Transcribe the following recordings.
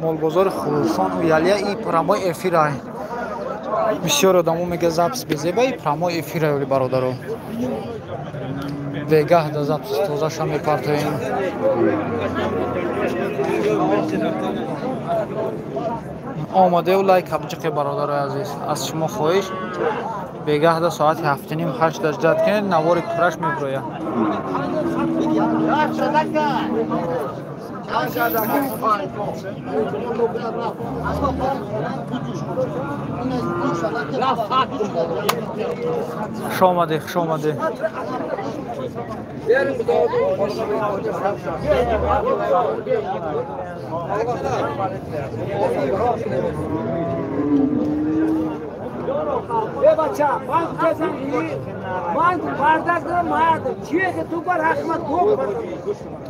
Молбозори Хуросон ялия и прямой эфир. Бисёр одамо мега запись безеба и прямой эфир оли бародаро. Вегаҳ да запись тозаша мепартоем. Омадеу лайк абҷиқе бародарои азиз. Аз шумо хоҳиш бегаҳ да соати 7:30 8 даҷдат кунед, навори пураш мебирояд. Хуш омадӣ, хуш омадӣ.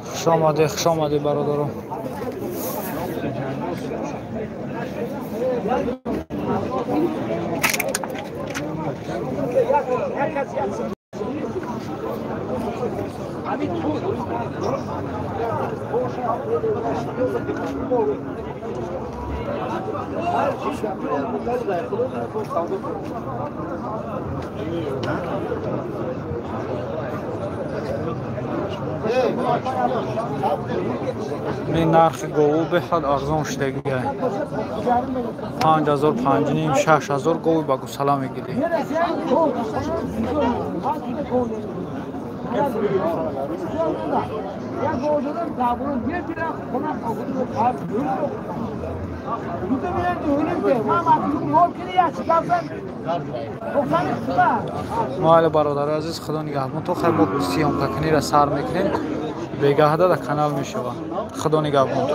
Хуш омадӣ, хуш омадӣ бародаро. Нархи гову беҳад арзон шудагия. 5000, 5,5, 6000 гови ба гусала мегирӣ. Майли бародари азиз, худо нигаҳбон. То хайр мо съёмкакунира сар мекунем. Бегаҳда дар канал мешавад. Худо нигаҳбон.